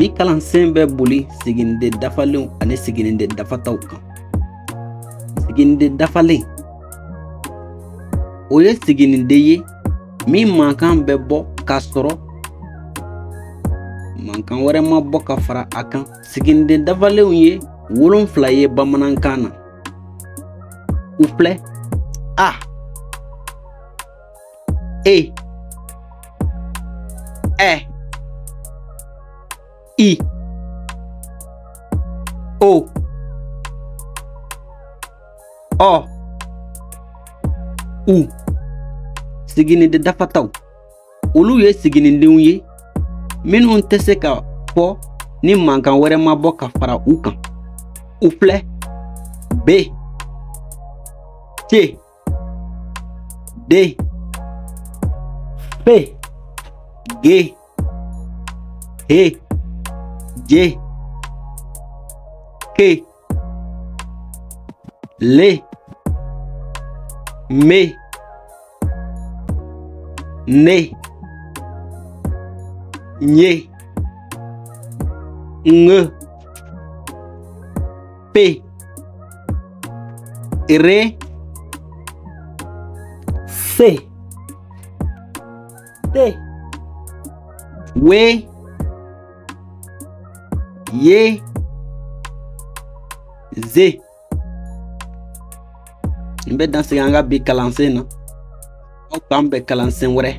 Bi kalansen bɛ boli siginiden dafalenw ani siginiden dafataw kan. Siginiden dafalen, o ye siginiden ye min mankan bɛ bɔ k'a sɔrɔ mankan wɛrɛ ma bɔ ka fara a kan. Siginiden dafalenw ye 7 ye bamanankan na. U filɛ: A, E, Ɛ, I, O, Ɔ, U. Siginiden dafataw, olu ye siginidenw ye minnu tɛ se ka fɔ ni mankan wɛrɛ ma bɔ ka fara u kan. U filɛ: B, C, D, F, G, H, J, K, L, M, N, Ñ, Ŋ, P, R, C, T, W, Y, Z. N bɛ dan sigi an ka bi kalansen na. Aw k'an bɛn kalansen wɛrɛ.